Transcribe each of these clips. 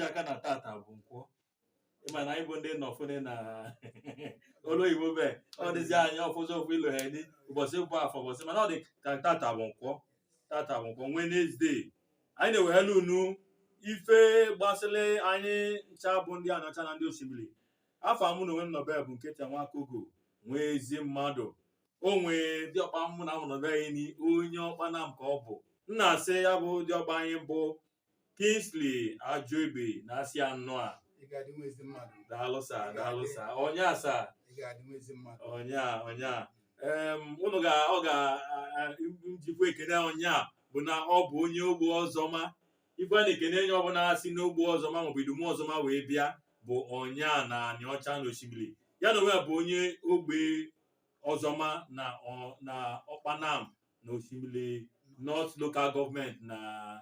Ji aka na tata bụ nkwọ. Ịma na anyị bụ ndị nọfụne na olu oyibo be ọ dịzi anyị ọfụzi ofu ilo ha ni ụbọchị bụ afọ ụbọchị, mana ọ dị ka tata bụ nkwọ. Tata bụ nkwọ, Wednesday. Anyị na-eweghelu unu ife gbasịrị anyị ncha bụ ndị Anịọcha na ndị Oshimili. Afọ mụ na onwe m nọbe bụ Nkecha Nwakogo, nwee ezi mmadụ o nwee diọkpa mụ na mụ nọbe anyị ni onye Ọkpanam ka ọ bụ. M na-asị ya bụ diọkpa anyị bụ Kingsley Ajoegbe na-asị anọ a. Ị ga-adị nwa ezi mmadụ. Daalụ sir, daalụ sir, onye asa. Ị ga-adị nwa ezi mmadụ. Onye a unu ga ọ ga njikwa ekene onye a bụ na ọ bụ onye ogbe ọzọma. Ife a na-ekene onye ọbụla si n'ogbe ọzọma maọbụ idumu ọzọma wee bịa bụ onye a na Anịọcha na Oshimili. Ya na onwe ya bụ onye ogbe ọzọma na Ọkpanam na Oshimili North Local Government na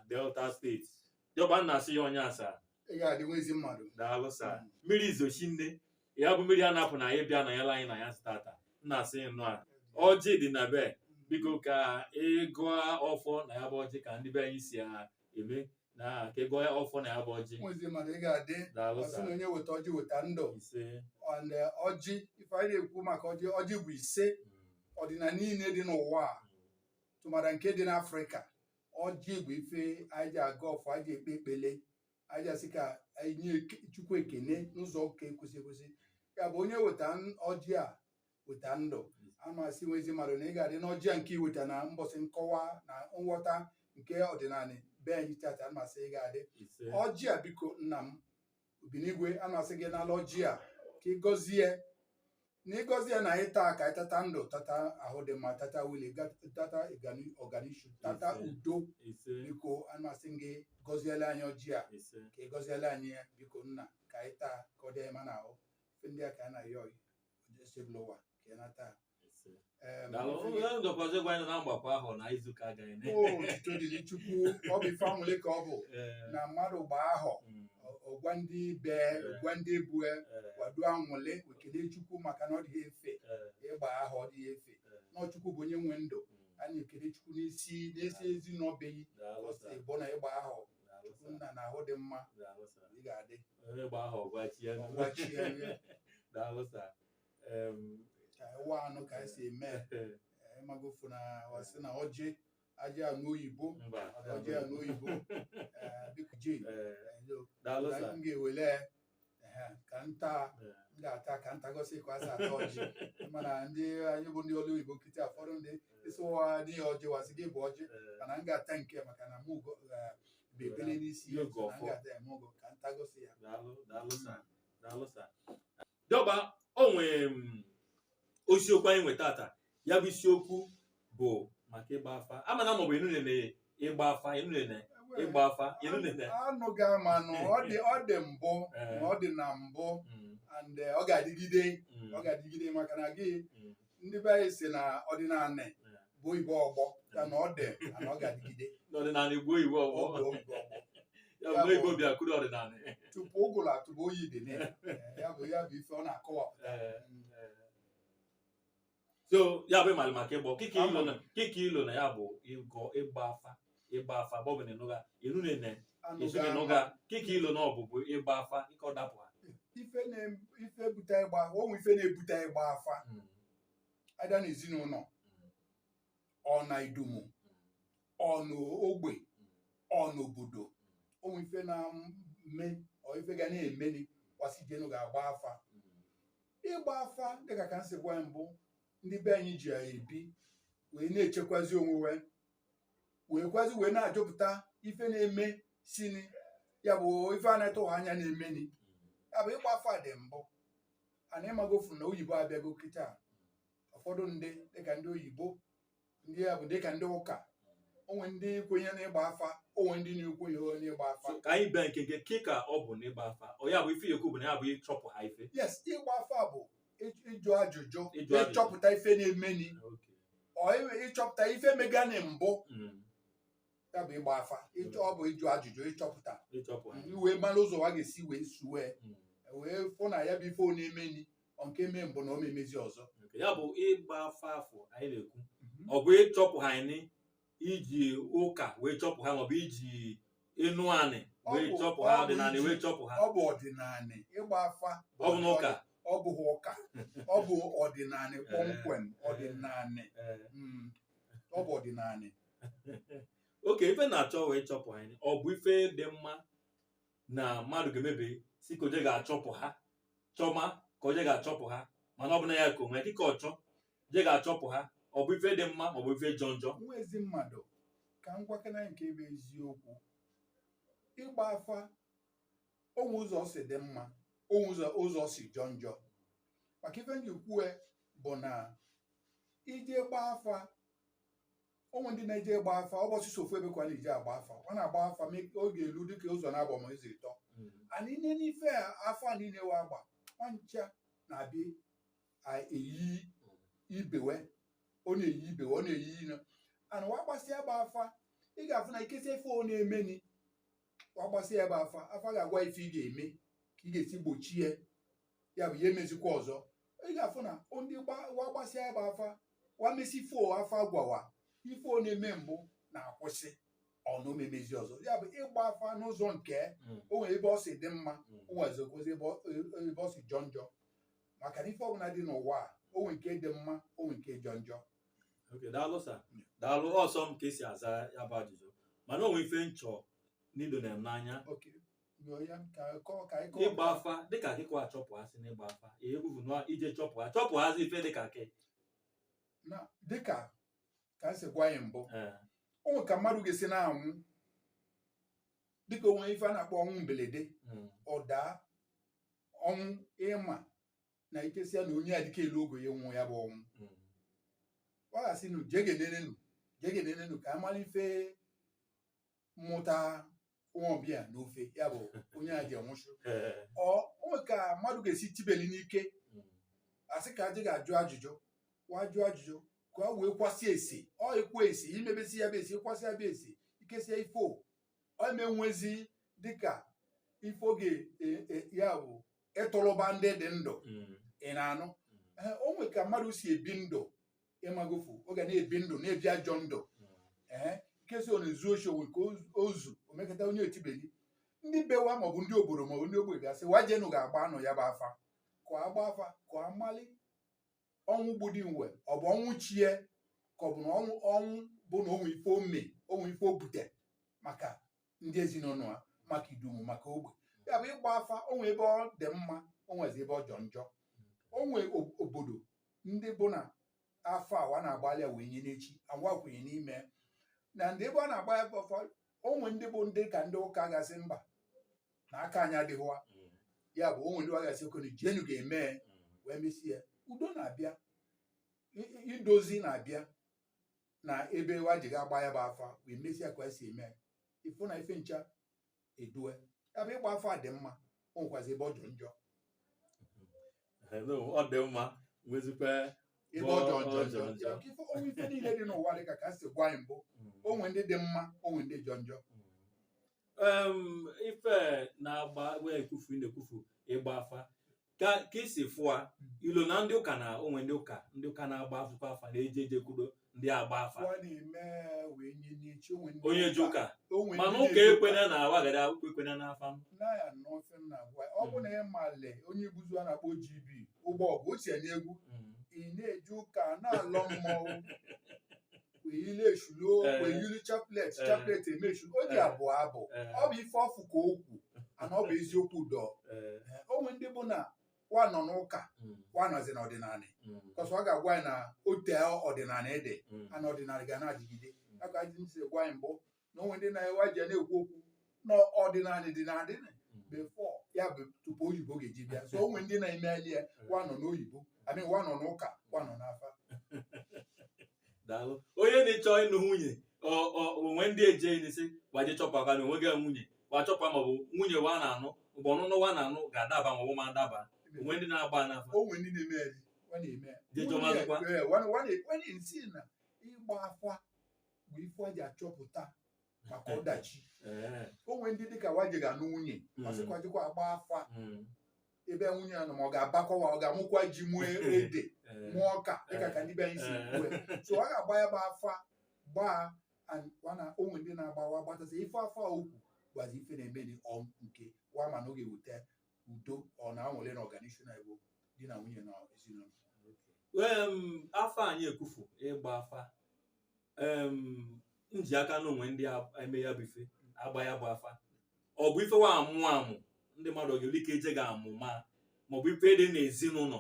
Delta State. Diọkpa, nna asị ya onye asa. Ị ga-adị nwa ezi mmadụ. Daalụ sir. Mmiri zochi nne ya bụ mmiri a na-apụ na anyị bịa na ya anyị na ya tata. Nna asị nnọọ a, ọjị dị na be. Biko, ka ị gụọ ọfọ na ya bụ ọjị ka ndị be anyị si eme, na ka ị gụọ ọfọ na ya bụ ọjị. Nwa ezi mmadụ, ị ga-adị. Daalụ. Ọ sị Sir. Na onye weta ọjị weta ndụ. Ise. And ọjị, ife anyị na-ekwu maka ọjị, ọjị bụ ise ọdịnala niile dị n'ụwa a, tụmara nke dị n'Afrịka. Ọjị bụ ife anyị ji aga ọfọ, anyị ji ekpe ekpele, anyị ji asị ka anyị nye Chukwu ekene n'ụzọ ka ekwesị ekwesị. Ya bụ onye weta ọjị a weta ndụ. Amasị nwa ezi mmadụ na ị ga-adị n'ọjị a nke iweta na mbọsị nkọwa na nghọta nke ọdịnala be anyị tata. Amasị ị ga-adị. Ise. Ọjị a, biko, nna m obinigwe, amasị gị n'ala ọjị a ka ị gọzie na ịgọzie na anyị taa, ka anyị tata ndụ, tata ahụ dị mma, tata wili, tata ọganishu, tata Ise. udo. Ise. Biko, amasị gị gọziela anyị ọjị a. Ise. Ka ị gọziela anyị ya, biko nna, ka anyị taa ka ọ dị anyị mma n'ahụ. Ife ndị a ka a na-ayọ esebụla ụwa ka ị nata. Ise. Daalụ. Onye ndọkwazi gwa anyị na mgbakọ ahụ na izuụka agaghị. O otuto dịrị Chukwu. Ọ bụ ife anwụle ka ọ bụ na mmadụ gbaa ahọ, ọgwa ndị be, ọgwa ndị ebue, kwado anwụle, ekele Chukwu, maka na ọ dịghị efe ịgba ahọ, ọ dịghị efe. Nọ Chukwu bụ onye nwe ndụ. A na-ekele Chukwu n'isi n'isi ezinụlọ beghị. Daalụ ọ sir. sị bụ na ịgba ahọ, Daalụ Chukwu sir. nna na ahụ dị mma. Daalụ sir. Ị ga-adị. Onye gba ahọ ọgwachi ya. Ọgwachi ya. Daalụ sir. Ka anyị waa anụ ka anyị si eme ịmagofu na wasị na ọjị aja anụ oyibo. Mba. Ọjị anụ oyibo. Biko ji. Daalụ sir. M ga-ewele ehe, ka nta m ga-ata ka nta gosi ka a si ata ọjị, mana ndị anyị bụ ndị ọrụ oyibo nkịtị, ụfọdụ ndị ịsụwa n'ihe ọjị wasị gị bụ ọjị, mana m ga-ata nke maka na mụ bụ ebele n'isi ya. Yogo so na m ọfọ. Ga-ata ya mụ ka nta gosi ya. Daalụ, daalụ sir, daalụ sir. Dọba, o nwee isiokwu anyị nwe tata. Ya bụ isiokwu bụ maka ịgba afa. Ama na maọbụ enunene ịgba afa, enunene ịgba afa, enunene. Anụghị amanụ ọ dị mbụ na ọ dị na mbụ and ọ ga-adịgide. Ọ ga-adịgide maka na gị ndị be anyị si na ọdịnala bụ oyibo ọgbọ ya na ọ dị na ọ ga-adịgide. N'ọdịnala Igbo, oyibo ọ ọgbọ. Bụ oyibo ọgbọ. Ya bụ oyibo bịa kuru ọdịnala. Tupu ụgụrụ atụbụ oyi dị na ya. Ya bụ ife ọ na-akọwapụta. So ya bụ ịmalị maka ịgbọ kika ilo na kika ilo na ya bụ ịgọ ịgba afa, ịgba afa bọbụ na ịnụga enunene. Anụghị Esonye ama. n'ụga kika ilo na ọbụbụ ịgba afa ike ọ dapụ ha. Ife na ife bute ịgba onwe, ife na-ebute ịgba afa ada n'ezinụlọ, ọ na idumu, ọ n'ogbe, ọ n'obodo, onwe ife na-eme, ọ ife ga na-emeni wasijenu ga-agba afa. Ịgba afa dịka ka m si gwa mbụ, ndị be anyị ji ya ebi wee na-echekwazi onwe wee kwazi wee na-ajụpụta ife na-eme sini, ya bụ ife a na-etụghị anya na-emeni. Ya bụ ịgba afa dị mbụ ana ịmagofu na oyibo abịago kịta. Ụfọdụ ndị dịka ndị oyibo, ndị ya bụ dịka ndị ụka, onwe ndị kwenye n'ịgba afa, onwe ndị na-ekwenyeghị n'ịgba afa. So, ka anyị bịa nke nke kika ọ bụ n'ịgba afa, ọ ya bụ ife ekwu bụ na ya bụ ịchọpụ ha ife. Yes, ịgba afa bụ ịjụ ajụjụ. Ịjụ ajụjụ. Ịchọpụta ife na-emeni, ọ ịchọpụta ife megani mbụ. Ya bụ ịgba afa. Ọ bụ ịjụ ajụjụ, ịchọpụta. Ịchọpụ ha. Wee mara ụzọ a ga-esi wee suwe wee fụ na ya bụ ife ọ na-emeni, ọ nke mee mbụ na ọ ma-emezi ọzọ. Okay, ya bụ ịgba afa afọ anyị na-ekwu, ọ bụ ịchọpụ ha anyị iji ụka wee chọpụ ha maọbụ iji ịnụ anị. Wee bụ- chọpụ ọ ha bụ ọdịnala iji- wee chọpụ ha. Ọ bụ ọdịnala ịgba afa. Ọ bụ n'ụka. Ọ bụghị ụka, ọ bụ ọdịnala kpọmkwem, ọdịnala. Ọ bụ ọdịnala. Oke ife na-achọ wee chọpụ ha, ọ bụ ife dị mma na mmadụ ga-emebi si ka oje ga-achọpụ ha, chọma ka oje ga-achọpụ ha, mana ọ bụ na ya ka onwe dịka ọchọ je ga-achọpụ ha, ọ bụ ife dị mma ma ọ bụ ife jọ njọ? Nwa ezi mmadụ, ka m gwakena nke bụ eziokwu. Ịgba afa, onwe ụzọ si dị mma, onwe ụzọ si jọ njọ. Maka ife nji kwue bụ na ije gbaa afa, onwe ndị na-eje gba afa ụbọchị sofu ebe kwa na-eje agba afa, ọ na-agba afa oge elu dịka ụzọ na-agba ma ụzọ ịtọ. Anyị nne n'ife a, afa niile wa agba nwancha na-abịa eyi ibewe, ọ na-eyi ibewe, ọ na-eyi ino ana wa gbasịa ebe afa. Ị ga-afụ na ikesi ife ọ na-emeni, wa gbasịa ebe afa, afa ga-agwa ife ị ga-eme ka ị ga-esi gbochie ya bụ ihe emezikwa ọzọ. Ị ga-afụ na ndị wa gbasịa ebe afa, wa mesi fo afa gwawa ife ọ na-eme mbụ na-akwụsị, ọ na omemezi ọzọ. Ya bụ ịgba afa n'ụzọ nke o nwere ebe ọ si dị mma, o nwerezikwezi ebe ọ si jọ njọ. Maka na ife ọbụla dị n'ụwa a, o nwere nke dị mma, o nwere nke jọ njọ. Ok, daalụ sa, daalụ. Ọsọ m ka esi aza ya bụ ajụjụ, mana onwe ife nchọ n'ido na m n'anya. Ok, nyụọ ya ka kọọ ka anyị kọọ. Ịgba afa dịka gị kwa achọpụ asị n'ịgba afa egwuvu na ije chọpụ ha, chọpụ hazi ife dịka ke Na dịka ka a si gwa anyị mbụ, o nwere ka mmadụ ga-esi na-anwụ, dịka onwe ife a na-akpọ ọnwụ mberede. Ọ daa ọnwụ ịma na ikesịa na onye a dịka elu ogo ya nwụ, ya bụ ọnwụ. Ọ ga-asị nụ jegenenenu, jegenenenu ka amara ife mmụta nwaọbịa n'ofe ya bụ onye a ji anwụsụ. Ọ onwe ka mmadụ ga-esi tibeli n'ike, asị ka aje ga-ajụ ajụjụ, wa jụọ ajụjụ ka ọ wee kwasị esi, ọ ekwu esi imebesi ya bụ esi, ịkwasị ya bụ esi ikesia ifo ọ emenwezi dịka ifo ga ya bụ ịtụrụba ndị dị ndụ. Ị na-anụ? Ee, o nwe ka mmadụ si ebi ndụ ịmagofu, ọ ga na-ebi ndụ na-ebi ajọ ndụ. Ee, nkesi ọ na-ezu oshi, onwe ka ozu omekata onye etibeli ndị bewa maọbụ ndị obodo maọbụ ndị ogbe gasị wajenu ga-agba anụ ya bụ afa, ka agba afa ka amali ọnwụ gbudi nwe, ọ bụ ọnwụ chie ka ọ bụ na ọnwụ ọnwụ bụ na onwe ife ome, onwe ife obute maka ndị ezinụlọ ha, maka idumu, maka ogbe. Ya bụ ịgba afa, onwe ebe ọ dị mma, onwezi ebe ọ jọ njọ. Onwe obodo ndị bụ na afọ awa na-agbalị wee nye n'echi awa kwenye n'ime na ndị ebe ọ na-agba ya afọ. Onwe ndị bụ ndị ka ndị ụka gasị mba na aka anyị adịghịwa. Ya bụ onwe ndị wa gasị okenye jenu ga-eme wee mesie udo na-abịa, idozi na-abịa na ebe wa ji ga-agba ya bụ afa wee mesie ka esi eme ifụ na ife ncha edue. Ya bụ ịgba afa dị mma, o nwekwazi ebe ọ jọ njọ. Hello, ọ dị mma nwezikwa ebe ọ jọ njọ ọ njọ jọ njọ. Ya ka ife onwe ife niile dị n'ụwa dị ka si gwa anyị mbụ, onwe ndị dị mma, onwe ndị jọ njọ. Ife na-agba wee ekwufu na-ekwufu ịgba afa ka ka isi fụa ilo na ndị ụka na onwe ndị ụka na-agba akwụkwọ afa na-eje eje kwudo ndị agba afa. Wa na-eme wee nye n'echi onwe ndị Onye ji ụka onwe mana ndị ụka na-eje ekwena na awagara ụka ekwena n'afa m. Na ya nọ ife m na-agwa ya. Ọ bụ na ịmale onye ibuzu a na-akpọ GB ụgbọ ọgụ o tie n'egwu, ị na-eje ụka na-alọ mmọnwụ wee yili eshulo, wee yili chaplet, chaplet emeshu o ji abụọ abụ. Ọ bụ ife ọfụ ka okwu ana, ọ bụ eziokwu dọ. Onwe ndị bụ na wa nọ n'ụka, wa nọzi n'ọdịnala, kọsọ ọ ga-agwa anyị na o tee ọdịnala ede ana ọdịnala ga na-adịgide. Aka anyị si gwa anyị mbụ na onwe ndị na-ewa ji na-ekwu okwu na ọdịnala dị na adị before ya bụ tupu oyibo ga-eji bịa. So onwe ndị na-eme ya wa nọ n'oyibo, I mean, wa nọ n'ụka, wa nọ n'afa. Daalụ. Onye na-achọ ịnụ nwunye, onwe ndị eje n'isi gbaje chọpụ aka na onwe gị nwunye wa chọpụ, maọbụ nwunye wa na-anụ mgbe ọnụnụ wa na-anụ ga-adaba maọbụ ma adaba, onwe ndị na-agba n'afa. Onwe ndị na-eme eri wa na-eme. Je chọmazụkwa. Ee, wa na-esi na ịgba afa bụ ife a ji achọpụta maka ọdachi. Onwe ndị dịka wa ji ga-anụ nwunye, ọsịkwa jikwa agba afa ebe nwunye ya nọ, ma ọ ga-abakọwa, ọ ga-amụkwa ji, mụọ ede, mụọ ọka, dịka ka ndị be anyị si kwue. So ọ ga-agba ya bụ afa gbaa and wana onwe ndị na-agbawa gbatasị ife afa okwu. Gwazi ife na-emeni ọ nke wa ma na ọ ga-eweta udo ọ na-anwale na ọganihu na igbo di na nwunye na ezinụlọ. Afa anyị ekwufu ịgba afa, nji aka n'onwe ndị eme ya bụ ife agba ya bụ afa, ọ bụ ife wa amụ amụ ndị mmadụ ọ ga-eri ike eje ga-amụ ma maọbụ ife dị n'ezinụlọ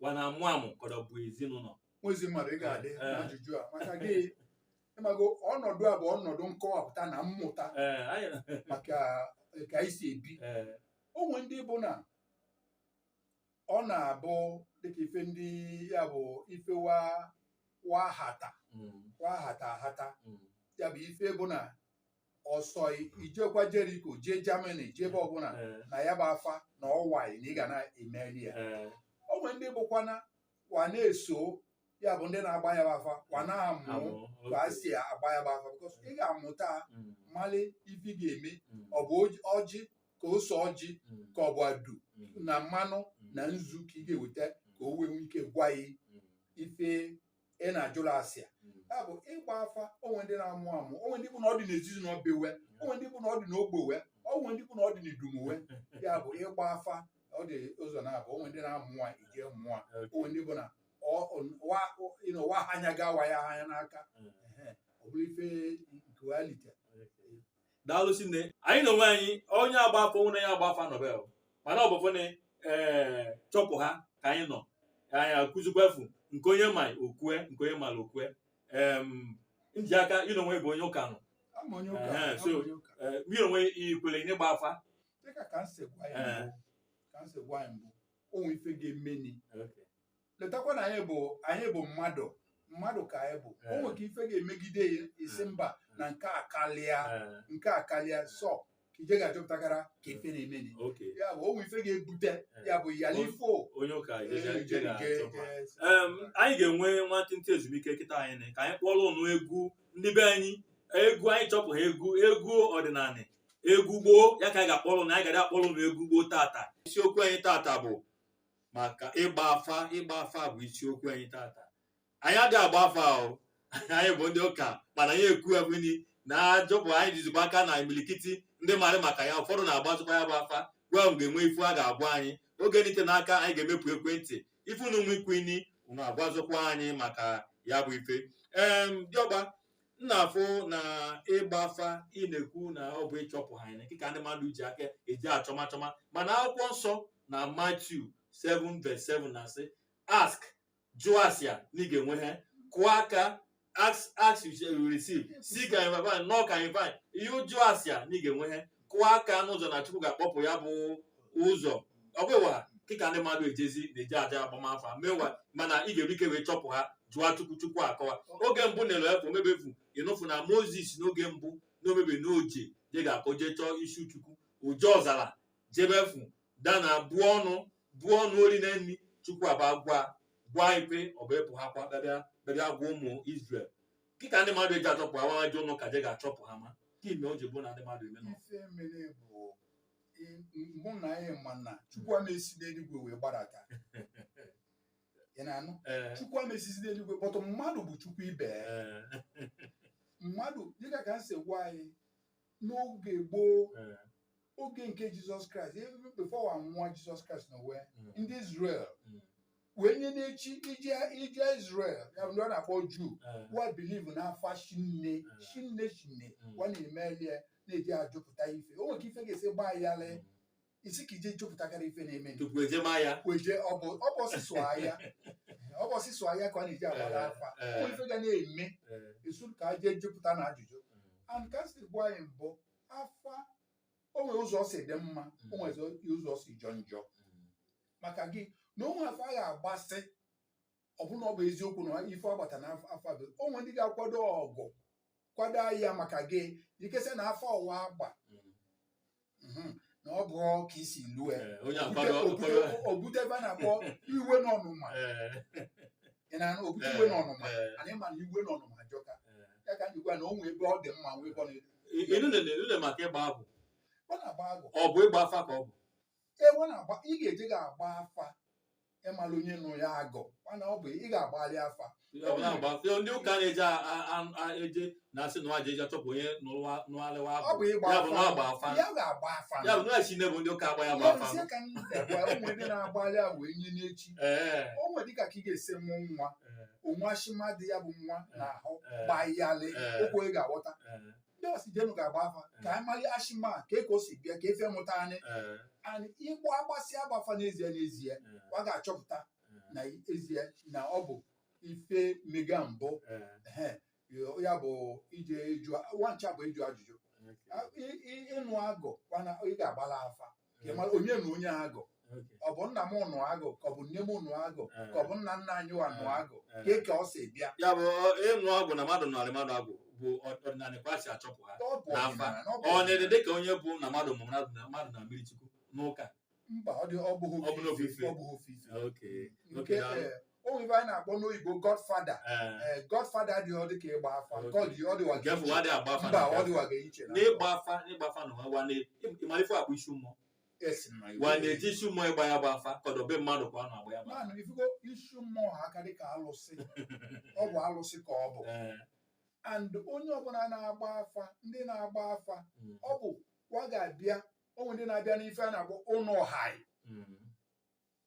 wa na amụ amụ ka ọ bụ ezinụlọ. Nwezi mmadụ ị ga-adị n'ajụjụ a maka gị ịmago ọnọdụ a bụ ọnọdụ nkọwapụta na mmụta maka ka anyị si ebi. Onwe ndị bụ na ọ na-abụ dịka ife ndị ya bụ ife wa hata wa hata ahata, ya bụ ife bụ na ọsọ ijekwa Jeriko jee Germany jee ebe ọbụla na ya bụ afa na ọwaị na ị ga na-emeli ya. Onwe ndị bụkwana wa na-eso ya bụ ndị na-agba ya bụ afa wa na-amụ ka a si agba ya bụ afa, because ị ga-amụta mali ife ị ga-eme, ọ bụ ọjị ka ose ọjị ka ọ bụ adu na mmanụ na nzu ka ị ga-eweta ka o wee nwee ike gwa ya ife ị na-ajụla asịa. Ya bụ ịgba afa, onwe ndị na-amụ amụ, onwe ndị bụ na ọ dị n'ezinụlọ bewe, onwe ndị bụ na ọ dị n'ogbewe, onwe ndị bụ na ọ dị n'idumuwe. Ya bụ ịgba afa ọ dị ụzọ na-abụ, onwe ndị na-amụ a ije mụọ, onwe ndị bụ na wa anya ga-awa ya anya n'aka, ọ bụrụ ife nke wa lite. Daalụ Chinne. Anyị na onwe anyị onye agba afa onwe ya agba afa nọbel mana ọ bụ fụnị chọpụ ha ka anyị nọ anyị akụzikwa efu nke onye ma okwue nke onye mara okwue. Nji aka ị na onwe bụ onye ụka nọ. Ama onye ụka, ama onye ụka. Ị onwe ikwere n'ịgba afa? Dịka ka m si gwa ya mbụ, ka m si gwa ya mbụ, onwe ife ga-emeni. Letakwa na anyị bụ mmadụ, mmadụ ka anyị bụ. O nwere ka ife ga-emegide ya isi mba na nke a kalịa, nke a kalịa sọ ka ije ga-achọpụtakara ka ife na-emeni. Ya bụ onwe ife ga-ebute ya bụ yala ifo. Onye ụka je ga-achọpụ. Anyị ga-enwe nwantịntị ezumike kịta anyị ka anyị kpọrọ ụnụ egwu ndị be anyị, egwu anyị chọpụ ha, egwu egwu ọdịnala, egwu gboo ya ka anyị ga-akpọrọ ụnụ. Anyị ga akpọrọ ụnụ egwu gboo tata. Isiokwu anyị tata bụ maka ịgba afa. Ịgba afa bụ isiokwu anyị tata. Anyị adịghị agba afa o, anyị bụ ndị ụka, mana anyị ekwu ebuni na ajọpụ anyị jizikwa aka na imilikiti ndị mara maka ya. Ụfọdụ na-agbazikwa ya bụ afa gwa m ga-enwe ifu a ga-agwa anyị oge nite n'aka. Anyị ga-emepụ ekwentị ifu na ụmụ ikwini unu agwazikwa anyị maka ya bụ ife. Diọkpa nna afụ na ịgba afa ị na-ekwu na ọ bụ ịchọpụ ha anyị ka ndị mmadụ ji aka eji achọma chọma, mana akwụkwọ nsọ na Matthew 7 verse 7 na-asị ask, jụọ asịa na ị ga-enwe ha, kụọ aka, ask, ask you shall receive, seek and you find, knock and you find. Ihe jụọ asịa na ị ga-enwe ha, kụọ aka n'ụzọ na Chukwu ga-akpọpụ ya bụ ụzọ. Ọ bụ ịwa kịka ndị mmadụ ejezi na-eji aja agbamafa mewa, mana ị ga-eru ike wee chọpụ ha. Jụọ Chukwu, Chukwu akọwa. Oge mbụ na efu omebefu ịnụfụ na Moses n'oge mbụ n'omebe n'oje je ga-akọ jee chọọ isi Chukwu ụjọ ọzara jebefu dana buo ọnụ buo ọnụ ori na nri Chukwu aba gwa gwa ife ọ bụ ịpụ ha kwa bịa bịa gwa ụmụ Israel kịka ndị mmadụ eji achọpụ ha nwa je ụnụ ka je ga-achọpụ ha ma ka ime o ji bụ na ndị mmadụ eme nọ. Ife mere bụ mụ na anyị ma na Chukwu ama esi n'eluigwe wee gbadata. Ị na-anụ? Chukwu ama esizi n'eluigwe kpọtụ mmadụ bụ Chukwu ibe ya. Mmadụ dịka ka m si gwa anyị n'oge gboo, oge nke Jizọs Kraịst, even before wa nwụọ Jizọs Kraịst n'onwe, ndị Israel wee nye n'echi ije ije Israel, ya bụ ndị ọ na-akpọ Juu, wa believe n'afa shinne shinne shinne, wa na-eme elie na-eji ajụpụta ife. O nwere ka ife ga-esi gbaa ya lee isi ka ije jụpụtakarị ife na-eme. Tupu eje maa ya. Weje ọ bụ ọsịsọ ahịa, ọ bụ ọsịsọ ahịa ka ọ na-eji agbara afa. O nwere ife ga na-eme esu ka a jee jụpụta na ajụjụ. And ka si gwa anyị mbụ, afa o nwere ụzọ ọ si dị mma, o nwere ụzọ ọ si jọ njọ, maka gị na onwe afa a ga-agbasị ọbụna ọ bụ eziokwu na ife agbata na afa bụ onwe ndị ga-akwado ọgụ kwado ahịa maka gị ikesa na afọ ọwa agba, na ọ bụ ka isi lue. Onye akwado akwado. Obute ebe a na-akpọ iwe n'ọnụma. Ị na-anụ? Obute iwe n'ọnụma. Anyị ma na iwe n'ọnụma ajọka. Ya ka anyị gwa na o nwee ebe ọ dị mma, nwee ebe ọ na Ịnụ maka ịgba agwụ. Ọ na-agba agwụ. Ọ bụ ịgba afa ka ọ bụ? Ee, ọ na-agba. Ị ga-eje ga-agba afa. Ịmara onye nụ ya agụ, mana ọ bụ ị ga-agbalị afa. Ọ bụ na-agba ndị ụka na-eje eje na-asị na nwa eje achọpụ onye nụalịwa Ọ bụ ịgba ya bụ na afa. Agba afa. Ya ga-agba afa. Ya bụ na chi bụ ndị ụka agba ya bụ Ya afa. bụ sị ka m dekwa, o nwere ndị na-agbalị a wee nye n'echi. O nwere dịka ka ị ga-esi mụ nwa, onwe ashịma dị ya bụ nwa n'ahụ, gbayalị okwu ị ga-aghọta. Ndị ọsị jenu ga-agba afa ka anyị mara ashịma a, ka e ka o si bịa, ka efe mụta anyị. Anyị ịgba agbasị agba afa n'ezie n'ezie, ọ ga-achọpụta na ezie na ọ bụ ife mega mbụ. Ehe, ya bụ ije ịjụ nwancha bụ ịjụ ajụjụ. Ịnụ agụ kwana, ị ga-agbala afa ka ị mara onye na onye agụ. Ọ bụ nna m nụ agụ, ka ọ bụ nne m nụ agụ, ka ọ bụ nna nna anyị wa nụ agụ, ka e ka ọ si bịa. Ya bụ ịnụ ọgwụ na mmadụ nụarị mmadụ agwụ bụ ọdịnala kwa si achọpụ ha. Ọ bụ N'afa. ọdịnala, na ọ bụ Ọ na-ede ọdịnala. Dịka onye bụ na mmadụ mụ mmadụ na mmadụ na mmiri Chukwu n'ụka. Mba, ọ dị ọ bụghị. Ọ bụghị ofufe. Ofufe. Ọ bụghị ofufe. Nke o nwere ife anyị na-akpọ n'oyibo godfather. Godfather dị, ọ dị ka ịgba afa. Nke ọ dị, ọ dịwa Nke fụ adịghị agba afa Mba, na ọ nke dịwa ga iche na n'ịgba afa na nwa ịmara ife akpụ isi mmụọ. Esi na Wa na-eji isi mmụọ ịgba ya bụ afa ka ọdọbe mmadụ ka ọ na-agba ya bụ afa. Naanị ifugo isi mmụọ ha aka dịka alụsị, ọ bụ alụsị ka ọ bụ. And onye ọbụla na-agba afa, ndị na-agba afa, ọ bụ wa ga-abịa onwe ndị na-abịa n'ife a na-akpọ ụnọ ọhai.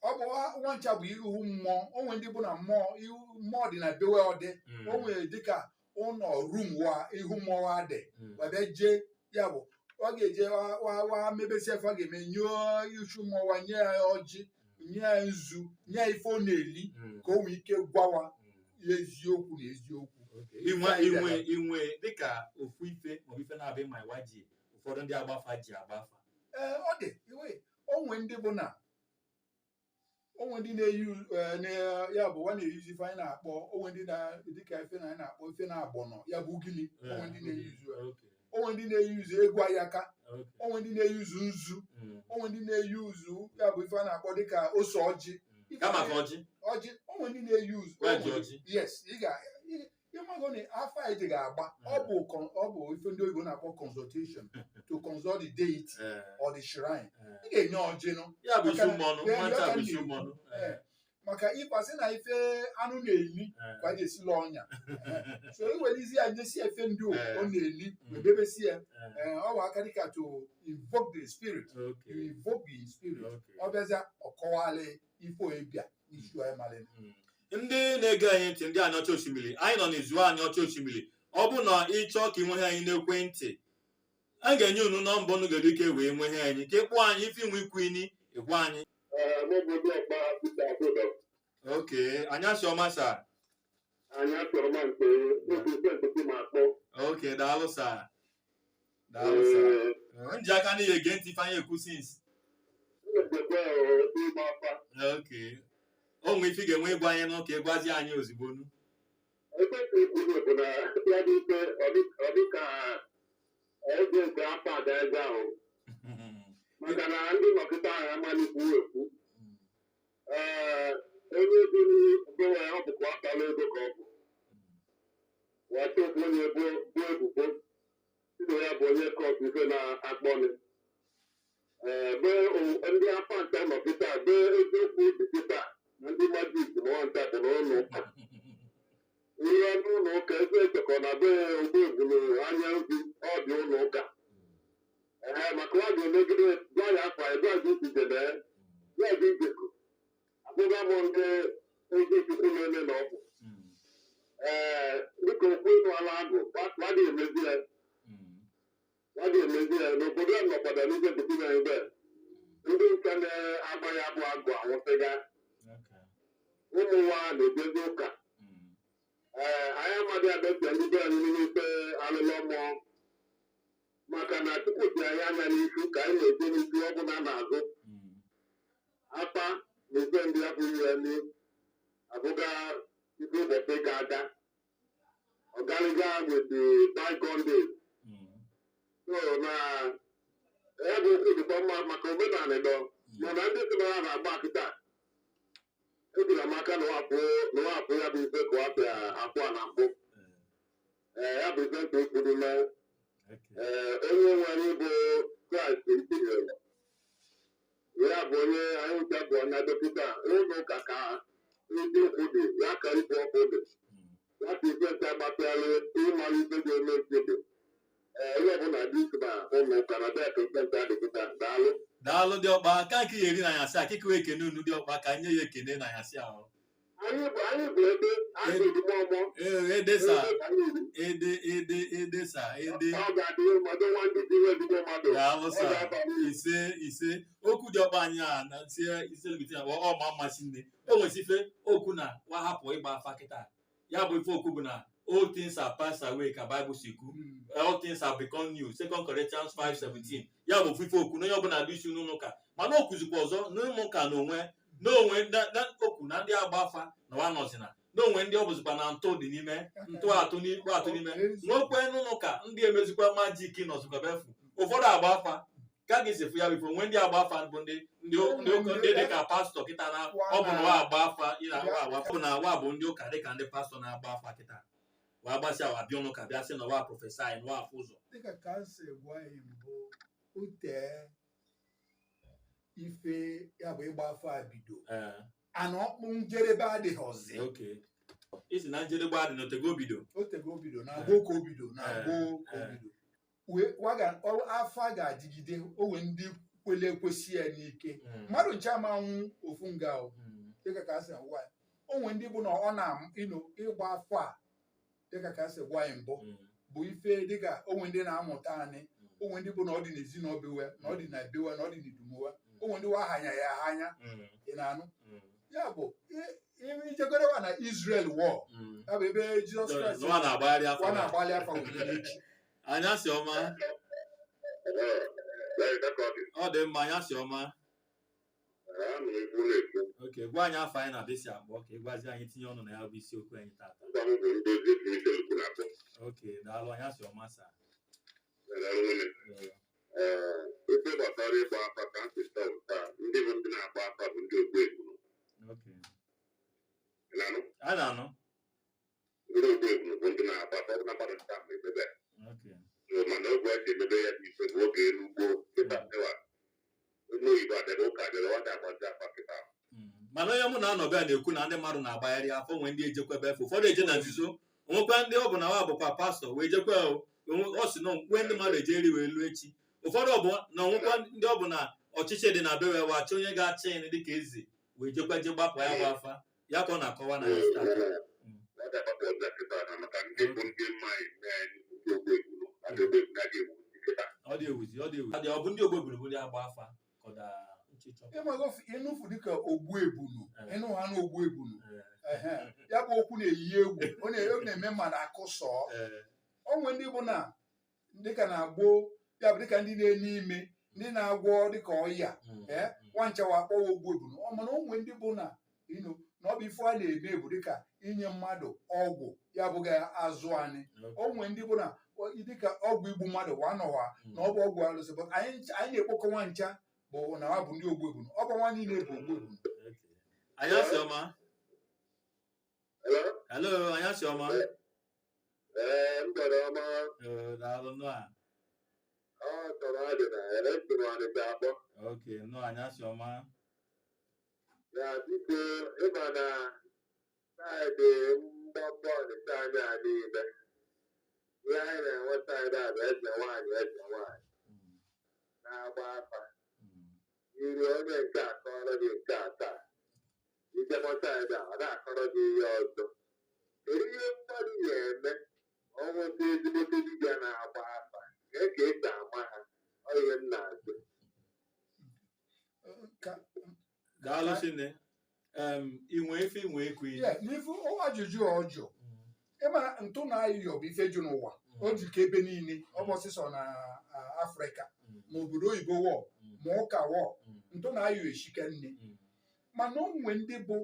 Ọ bụ nwancha bụ ihu mmụọ. Onwe ndị bụ na mmụọ, ihu mmụọ dị na bewe ọdị. O nwere dịka ụnọ rum wa ihu mmụọ wa dị. Wa bịa jee, ya bụ ọ ga-eje wa mebesi efe ọ ga-eme, nye ichu mmụọ wa, nye ya ọjị, nye ya nzu, nye ya ife ọ na-eli, ka o nwee ike gwawa ya eziokwu na eziokwu. Inwe dịka ofu ife maọbụ ife na-abịa ma ịwa ji ụfọdụ ndị agbafa ji agbafa. Ee, ọ dị iwe onwe ndị bụ na onwe ndị na-eyi ya bụ wa na-eyuzi ife anyị na-akpọ, onwe ndị na dịka ife na anyị na-akpọ ife na-agbọnọ, ya bụ ugili. Onwe ndị na-eyuzu ya. Onwe ndị na-eyuzu egwu ayaka. Onwe ndị na-eyuzu nzu. Onwe ndị na-eyuzu ya bụ ife a na-akpọ dịka ose ọjị. Kama ka ọjị. Ọjị, onwe ndị na-eyuzu. Wa ji ọjị. Yes, ị ga ịmago na afọ anyị ji ga-agba, ọ bụ ife ndị oyibo na-akpọ consultation, to consult the deity or the shrine. Ị ga-enye ọjị nụ. Ya bụ isi mmọnụ. Ee, Nwata ya bụ isi ka mmọnụ. Ee, maka ịkwasị na ife anụ na-eli ka a ga-esila ọnya. Ee. So iwelizi ya nyesi efe ndị ọ na-eli, webebesi ya. Ee, ọ bụ aka dịka to invoke the spirit. You invoke the spirit, ọ bịazịa ọkọwalị ife oebia n'isi anyị malị. Ndị na-ege anyị ntị, ndị Anịọcha Osimiri, anyị nọ n'izu Anịọcha Osimiri. Ọ bụ na ị chọọ ka ị nweghe anyị n'ekwentị, a ga-enye unu nọmba unu ga-ere ike wee nweghe anyị, ka ị kpọọ anyị ife inwe ikwu ini ịgwa anyị. N'obodo ọkpa Peter Agodo. Oke anyị asị ọma sa. Anyị achọrọ ma nke otu nke ma akpọ. Oke, daalụ sa, daalụ sa. Nji aka n'ihi ege ntị ife anyị ekwu since. Nnekwe ịgba afa. Oke, o nwee ife ị ga-enwe ịgwa anyị n'ụka, ịgwazi anyị ozugbo nu. Ekwentị ikwuru bụ na ya dị ike, ọ dị ka ego nke afọ a ga-eze ahụ, maka na ndị nọkịta ahụ amaghị ikwu ekwu. Ee, onye biri bewe ọ bụkwa akpala ego ka ọ bụ wata okwu onye bụ ebubo si na ya bụ onye kọt ife na-akpọnị. Ee, be ndị afa nta nọkịta be eziokwu dị kịta na ndị majik na nwanta bụ n'ụlọ ụka, ihe n'ụlọ ụka ebe echekọ na be ogbu ebulu anya ozi ọ dị ụlọ ụka. Ee, maka ọ ga-emegide gwa ya afọ ebe a gị ijele ya gị ijekọ abụga m ndị ezi Chukwu na-eme na ọ bụ ee dịka okwu ịnụ ala agụ wadị emezi ya, wadị emezi ya n'obodo a nọkwada n'ige nkịtị na ebe ndị nke na-agba ya bụ agụ anwụsịga ụmụ nwa na-ejezi ụka. Ee, anyị amaghị adọpịa ndị be anyị n'ime ikpe alụlọ mmụọ, maka na Chukwu ji anyị anya n'isi ka anyị na-eje n'isi ọ bụla na-azụ apa na ife ndị abụghị ya ni abụga ife ụbọchị ga-aga ọgarịga with the bygone days. So na ya bụ okwu dịkwa mma maka omenala dọ, mana ndị sị na ha na-agba kịta ejiri m aka na wapụ ya bụ ife ka wapịa akwa na mbụ. Ee, ya bụ ife nke kwuru na ee, onye nwere bụ Kraịst ntinyere ya. bụ onye anyị ncha bụ ọnya dọkịta ụlọ ụka ka ndị okwu dị ya ka ikwu ọkụ dị ya ka ife nta gbapịalụ ịmara ife ga-eme nke dị. Ee, ihe ọbụla dị isi na ụlọ ụka na bịa ka ife nta dị kịta. Daalụ. Daalụ, dị ọkpa ka nke ya eri na anyasị a kịkị wee ekene unu dị ọkpa ka nye ya ekene na anyasị ahụ. Anyị bụ ebe anyị bụ ọmọ. Ee, edesa. Ebe anyị bụ. Ede ede edesa ede. Ọ ga-adị mmadụ nwa ndị dị ezigbo mmadụ. Daalụ. Ọ Sa ga-aba uru. Ise ise okwu dị ọkpa anyị a na tie ise lụbite na ọ ma mmasị nne o nwesi ife okwu na wa hapụ ịgba afa kịta ya bụ ife okwu bụ na all things are passed away ka Bible si kwu, all things have become new, Second Corinthians 5:17. Ya bụ ofufe okwu na onye ọbụla dị isi n'ụlọ ụka, mana o kwuzikwa ọzọ n'ụmụ ụka na onwe n'onwe okwu na ndị agba afa na wa nọzina n'onwe ndị ọ bụzikwa na ntụ dị n'ime ntụ atụ n'ikpe atụ n'ime nwekwe n'ụlọ ụka ndị emezikwa magic nọzikwa befu ụfọdụ agba afa ka a ga-esi efu ya bụ ife onwe ndị agba afa bụ ndị ụka ndị dị ka pastọ kịta na ọ bụ na wa agba afa ị na wa agba afa bụ na wa bụ ndị ụka dị ka ndị pastọ na-agba afa kịta wa gbasịa wa bịa ụnụ ka bịa sị na wa prophesy na wa afụ ụzọ. Dịka ka m si gwa anyị mbụ, utee ife ya bụ ịgba afọ a bido ana ọkpụ njedebe adịghọzi. Okay. Isi na njedebe adị n'otego bido. Otego obido na gboo ka obido na gboo ka obido. Afa ga-adịgide onwe ndị kwele ekwesị ya n'ike mmadụ nche amanwụ ofu nga o. Dịka ka a si gwa anyị, onwe ndị bụ na ọ na ịnụ ịgba afọ a dịka ka a si gwa anyị mbụ bụ ife dịka onwe ndị na-amụta anyị, onwe ndị bụ na ọ dị n'ezinụlọ bewe na ọ dị na bewe na ọ dị n'idumowe, onwe ndị wa hanya ya anya. Ị na-anụ ya bụ ijegorewa na Israel war, ya bụ ebe Jizọs Kraịst nwa na-agbagharị afọ wa na-agbalị afa wee echi. Anyasị ọma. Ọ dị mma, anyasị ọma. Oke gwa anyị afọ anyị na-abịa si akpọ ka ị gwazi anyị tinye ọnụ na ya bụ isiokwu anyị tata. Oke, daalụ, anyasị ọma sa. Ife gbasara ịgba afa ka ntị taa, ndị bụ ndị na-agba afa bụ ndị ogbu ebunu. Na-anụ? A na-anụ. Ndị ogbu ebunu bụ ndị na-agba afa, ọ bụ na mmadụ nta ma emebe. Mana oge a ji emebe ya bụ ife bụ oge elu gboo. Kịta ewa onye oyibo abịara, ụka abịara, ọ ga-agbazi afa kịta. Mana onye mụ na-anọbe a na-ekwu na ndị mmadụ na-agbagharị afọ nwee ndị ejekwebe efe, ụfọdụ eje na nzuzo, onwekwa ndị ọ bụ na wa bụkwa pastọ wee jekwe ọ sị na nkwe ndị mmadụ eje eri wee luo echi. Ụfọdụ ọ bụ na onwekwa ndị ọ bụ na ọchịchị dị na bewe wa achọ onye ga-achị ndị dịka eze wee jekwa je gbapụ ya bụ afa ya ka ọ na-akọwa na ya taa. Ọ ga-agbapụ ọzọ kịta na maka ndị bụ ndị mma ndị ogbu ebunu na ndị ogbu ebunu adịghị ewu kịta. Ọ dị ewuzi, ọ dị ewuzi. Ọ bụ ndị ogbo ebunu ndị agba afa ka ọ da nchịchọ. Ịmago ịnụfu dịka ogbu ebunu, ịnụ ha na ogbu ebunu. Ehe. Ya bụ okwu na-eyi egwu, ọ na-eme mmadụ akụsọọ. Onwe ndị bụ na dịka na gboo ya bụ dịka ndị na-enye ime, ndị na-agwọ dịka ọya ee nwanchawa akpọwa ogbu ebunu. Ọ mana onwe ndị bụ na ịnụ na ọ bụ ife a na-eme bụ dịka inye mmadụ ọgwụ ya bụghị azụ anyị. Onwe ndị bụ na dịka ọgwụ igbu mmadụ wa nọwa na ọ bụ ọgwụ alụsị, but anyị na-ekpokọ nwa ncha bụ na ha bụ ndị ogbu ebunu. Ọ bụ nwa niile bụ ogbu ebunu. Anyasị ọma. Hello? Hello, anyasị ọma. Ee, m bịara ọma. Ee, daalụ nnọọ. Ọ chọrọ adị na ere Ọnịcha akpọ. Okay, nnọọ, anyasị ọma. Na biko, ịma na side mgbakọ Ọnịcha anyị a niile, ihe anyị na-enwe side a bụ eze nwaanyị na-agba afa. Iri onye nke a kọrọ gị nke a taa, ijekwa side a, ọ na-akọrọ gị ihe ọzọ. Kedu ihe mmadụ ga-eme ma ọ nweta ezigbote dibịa na-agba afa? Kee ka esi ama ha? Ọ ihe m na-ajụ. Daalụ chinne inwe ife inwe ekwu. Yeah, n'ifu ajụjụ ọjụ ịmara ntụ na ayịyọ bụ ife ju n'ụwa o ji ka ebe niile, ọ bụ ọsịsọ na Afrịka ma obodo oyibo wọ ma ụka wọ ntụ na ayọ eshike nne. Mana onwe ndị bụ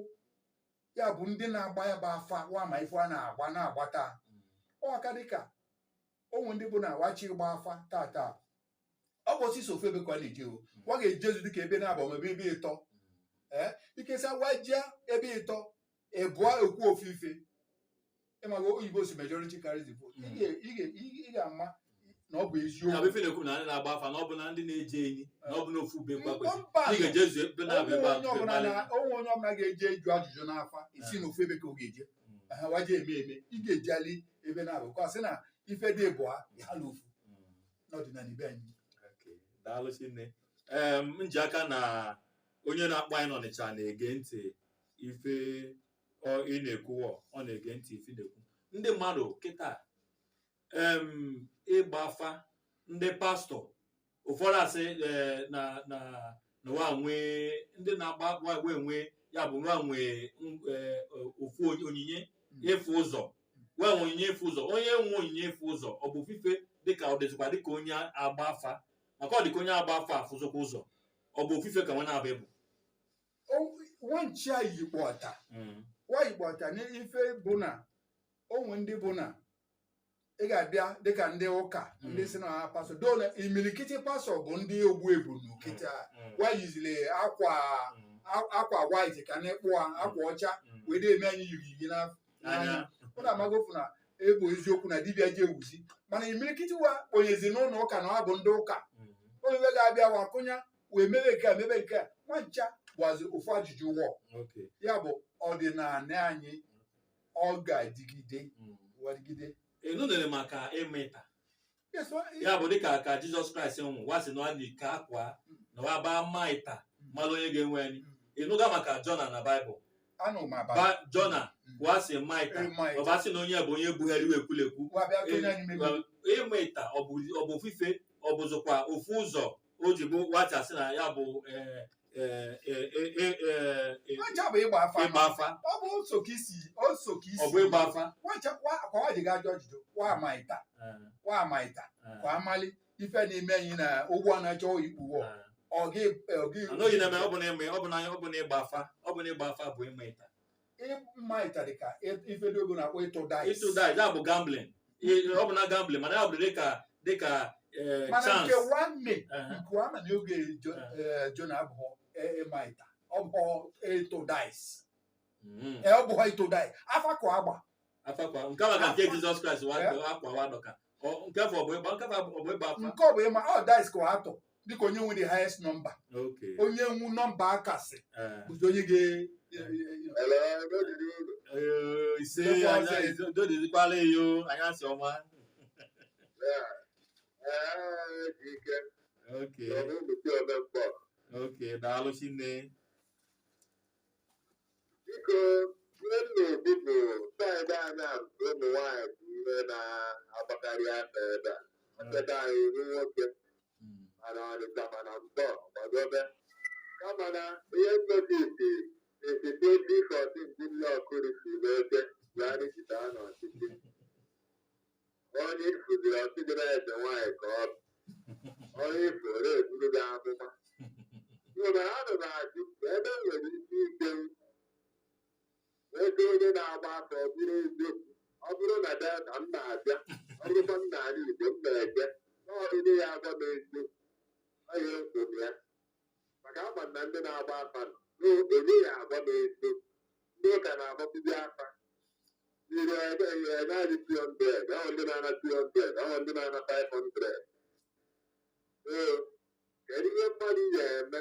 ya bụ ndị na-agba ya bụ afa wa ma ife a na-agba na-agba taa ọ aka dịka onwe ndị bụ na wachi ịgba afa taa taa, ọ bụ osisi ofu ebe ka ọ na-eje o wa ga-ejezu dịka ebe na-abụ ma ebe ịtọ ee ikesa wajia ebe ịtọ ịbụọ ekwu ofu ife. Ịmaga oyibo si majority carries the vote. Ị ga-ama. Na ọ bụ Ya bụ eziokwu. Ife na-ekwu na ndị na-agba afa na ọ bụ na ndị na-eje enyi na ọ bụ na ofu be kwa kwesị Mba, ị ga-eje zuo ebe na-abụ onwe ebe a onye ọbụla onwe onye ọbụla ga-eje ịjụ ajụjụ n'afa isi n'ofu ebe ka ọ ga-eje. Ha waje eme eme, ị ga-ejali ebe na-abụ ka sị na ife dị bụ ha na ofu n'ọdịnala ibe anyị. Okay, daalụ chinne. Em nji aka na onye na-akpọ anyị n'Ọnịcha na-ege ntị ife ị na-ekwuwọ, ọ na-ege ntị ife ị na-ekwu. Ndị mmadụ kịta, ịgba afa, ndị pastọ ụfọdụ asị na wa nwee ndị na-agba wa wee nwee ya bụ nwa nwee ofu onyinye ịfụ ụzọ, wee nwee onyinye ịfụ ụzọ. Onye nwe onyinye ịfụ ụzọ, ọ bụ ofufe dịka ọ dịzikwa dịka onye agba afa, maka ọ dịka onye agba afa afụzokwa ụzọ, ọ bụ ofufe ka nwa na-abịa bụ Nwanchi a yikpọta wa yikpọta n'ife bụ na onwe ndị bụ na ị ga-abịa dịka ndị ụka, ndị si na ha pastọ do na imilikiti pastọ bụ ndị ogbu ebunu kịta wa yizili akwa white ka na-ekpụ ha akwa ọcha wee na-eme anyị yiri iyi n'anya. Ụnụ amagofu na ebu eziokwu na dibịa ji ewuzi, mana imilikiti wa kponyezi n'ụlọ ụka na ọ bụ ndị ụka. Onye ga-abịa wa kụnya wee mebe nke a, mebe nke a, nwancha gwazi ofu ajụjụ wọ. Ya bụ, ọdịnala anyị ọ ga-adịgide, adịgide. Ịnụnere maka ịma ịta. Yes, Ya bụ dịka ka Jizọs Kraịst nwụ, wa sị na ọ dị ka akwa na wa baa mma ịta mara onye ga-enwe anyị. Ịnụga maka Jona na Baịbụl? Anụ ma ba. Ba Jona wa sị mma ịta. Ịma ịta. Ọ bụ asị na onye bụ onye bugharị ekwulekwu. Wa bịa tụnye anyị mebe. Ịma ịta, ọ bụ ofufe, ọ bụzikwa ofu ụzọ o ji bụ wacha sị na ya bụ Nwancha bụ ịgba afa. Ịgba afa. Ọ bụ oso ka isi, oso ka isi. Ọ bụ ịgba afa. Nwancha kwa wa ji ga ajụ ajụjụ wa ama ịta, wa ama ịta kwa amali ife na-eme anyị na ụgwọ a na-achọ ikpuwọ. Ọ gị Anọghị na ọ bụ na ịma, ọ bụ na ịgba afa, ọ bụ na ịgba afa bụ ịma ịta. Ịma ịta dị ka ife dị ogo na-akpọ ịtụ dice. Ịtụ dice, ya bụ gambling. Ọ bụ na gambling, mana ya bụ dịka Mana chance. Nke nwanne nke ama na oge Jona abụghọ ịma ịta, ọ bụ ịtụ dice. Ọ bụghọ ịtụ dice, afa ka agba. Afa kwa nke maka nke Jizọs Kraịst wa akwa wa dọka. Nke afọ ọ bụ ịgba, nke afọ ọ bụ ịgba afa. Nke ọ bụ ịma ọ dice ka ọ atụ dịka onye nwe the highest number. Onye nwu nọmba akasị bụzi onye ga Ele, n'odidi unu. Ise. Ndekwa Anya ọzọ. dodizikwala eyo anyasị ọma. Ee, ji ike. Ọ bụ ụmụ ome mkpọ. Okay, daalụ chinne. Biko, ihe m na-ekwu bụ side anyị a nke ụmụ nwaanyị bụ ihe na-agbakarị aka ebe a. Ebe anyị ihu nwoke mana Ọnịcha mana Mkpọ gbadobe. Kama na ihe nnotisi esi 2014 Goodluck rifuru ebe Buhari jide n'ọchịchị. Onye ifuziri ọchịchị eze nwaanyị ka ọ bụ. Onye ifuru eburu gị amụma. Mgbe ha nọ na-ajụ ebe m nwere ike ike nweta onye na-agba afa ọ bụrụ eziokwu, ọ bụrụ na Delta m na-abịa, ọ bụrụkwa m n'ala Igbo m na-eje na ọdịdị ya agwa m eziokwu, ọ ihe nsogbu ya maka ama m na ndị na-agba afa nọ onye ya agwa m eziokwu. Ndị ụka na-agbakwuzi afa iri ebe naanị 200, ahụ ndị na-ana 200, ahụ ndị na-ana 500. Ee, kedu ihe mmadụ ga-eme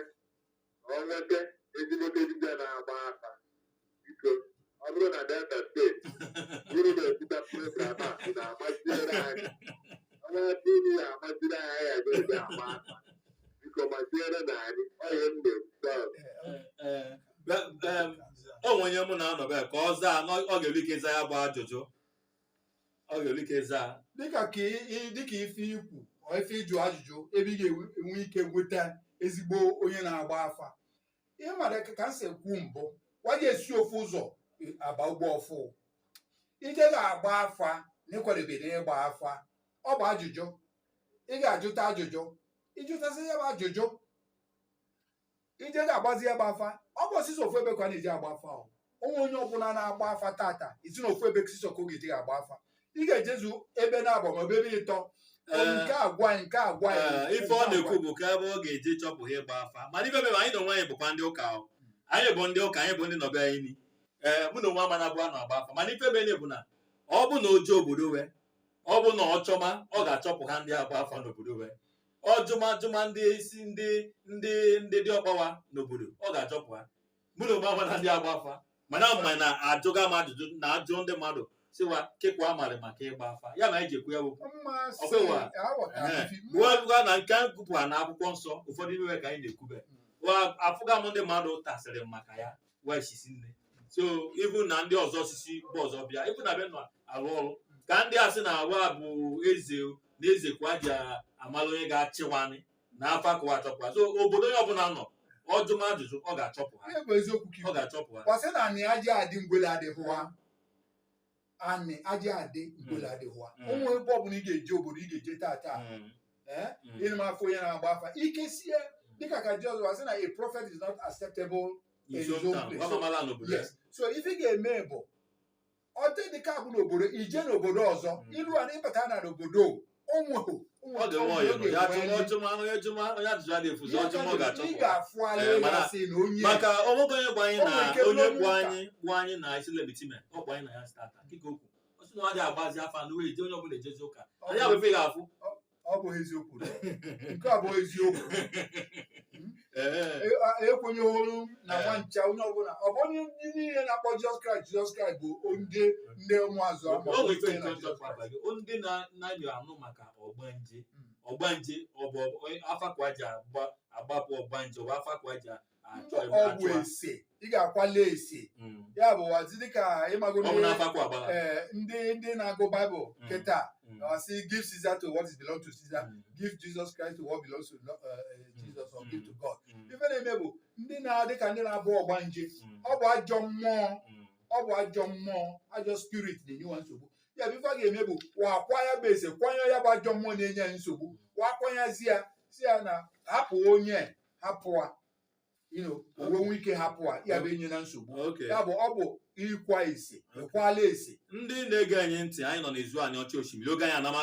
ka ọ nweta ezigbote dibịa na-agba afa? Biko, ọ bụrụ na Delta Steeti uru na-ebuta program a na-amaziere anyị onye TV ya amaziri anyị ya ga-eji agba afa, biko maziere na anyị onye m na-ebuta. Ee, o nwere onye mụ na-anọbe ka ọ zaa na ọ ga-elu ike zaa ya bụ ajụjụ, ọ ga-elu ike zaa. Dịka ka dịka ife ikwu ọ ife ịjụ ajụjụ ebe ị ga-enwe ike nweta ezigbo onye na-agba afa, ihe mara ka m si ekwu mbụ, waje esi ofu ụzọ aba ụgbọ ọfụ ije ga-agba afa na ịkwadebe na ịgba afa, ọ bụ ajụjụ ị ga-ajụta ajụjụ, ịjụtasị ya bụ ajụjụ, ije ga-agbazi ya bụ afa. Ọ bụ osisi ofu ebe ka a na-eji agba afa. O onwe onye ọbụla na-agba afa tata isi na ofu ebe sisọ ka ọ ga-eji agba afa, ị ga-ejezu ebe na-abụ maọbụ ebe ịtọ. Nke agwa anyị, nke agwa anyị. Ee, ife ọ na-ekwu bụ ka ebe ọ ga-eje chọpụ ha ịgba afa, mana ife mere anyị na onwe anyị bụkwa ndị ụka o. Anyị bụ ndị ụka, anyị bụ ndị nọbe anyị ni. Ee, mụ na onwe amana bụ a na-agba afa, mana ife mere bụ na ọ bụ na oje obodo wee Ọ bụ na ọ chọma, ọ ga-achọpụ ha ndị agba afa n'obodo wee ọ jụma jụma ndị isi ndị dị ọkpawa n'obodo, ọ ga-achọpụ ha. Mụ na onwe na ndị agba afa, mana mma na ajụga m ajụjụ na ajụ ndị mmadụ siwa kekwa amarị maka ịgba afa ya na anyị ji ekwu ya bụ Mmasị. Ọkwa. Aghọtara m ife. Gụọ na nke gụpụ na akwụkwọ nsọ ụfọdụ ime ka anyị na-ekwube. Wa afụga m ndị mmadụ tasịrị m maka ya wee sisi nne, so ibu na ndị ọzọ osisi bụ ọzọ bịa ibu na bịa nọ alụ ọrụ ka ndị a sị na wa bụ eze na eze kwa ji amala onye ga-achịwanị na afa kụwa achọpụ ha. So obodo onye ọbụla nọ, ọjụm ajụjụ, ọ ga-achọpụ ha. Ihe bụ eziokwu ka Ọ ga-achọpụ ha. Kwasị na anị aja adị ngwele adịghịwa, anị aja adị ngwele adịghịwa. Onwe ebe ọbụla ị ga-eje, obodo ị ga-eje tata, ee, ịnụ m afọ onye na-agba afa ike sie dịka ka Jizọs wasị na a prophet is not acceptable in his own place. Ọ mamala n'obodo ya. Yes, so ife ị ga-eme bụ ọtị dịka bụ n'obodo ije n'obodo ọzọ, ilu a na ịbata na n'obodo onweghị Ọ ga-enwe ọyọ ya jụma ọjụma onye jụma onye ajụjụ adịghị efuzi ọjụma, ọ ị ga-achọpụ ha. Ga-afụ ala Eh, mana- ya sị na onye maka ọnwego onye gwa anyị O na nwere ike onye bụrụ gwa onye ụka. anyị gwa anyị na isilemitime ọ gwa anyị na ya stata kika okwu ọ sị na ọ dị agbazi afa na wee je onye ọbụla ejezi ụka anyị abụ ife ị ga-afụ. Ọ bụghị eziokwu, nke a bụ eziokwu. Ee. Ekwenyeghị na nwa ncha onye ọbụla ọ bụ onye ndị niile na-akpọ Jizọs Kraịst Jizọs Kraịst bụ ndị ụmụazụ ama. O nwere ife na nke Jizọs nchọpụ Kraịst. abalị ndị na-anyo anụ maka ọgbanje. Ọgbanje ọ bụ afa ka ji agbapụ ọgbanje, ọ bụ afa ka ji achọ Ọ bụ achụ ha. ese ị ga-akwale ese ya bụ wazi dịka ịmago Ọ bụ na afa kwa agbara. Ee, ndị na-agụ Baịbụl kịta ọ sị give Caesar to what is belong to Caesar, give Jesus Christ to what belongs to Jesus or give to God. Ife na-eme bụ ndị na-adị ka ndị na-abụ ọgbanje, ọ bụ ajọ mmụọ, ọ bụ ajọ mmụọ, ajọ spirit na-enye nwa nsogbu. Ya bụ ife a ga-eme bụ wakwa ya bụ eze kwanye ya bụ ajọ mmụọ na-enye ya nsogbu, wakwanyazi ya si ya na hapụ onye hapụ a, owe nwe ike hapụ a, ya bụ enye na nsogbu. Ya bụ ọ bụ ịkwa ese, ịkwala ese. Ndị na-ege anyị ntị, anyị nọ n'izu anyị ọchị osimiri oge anyị anama.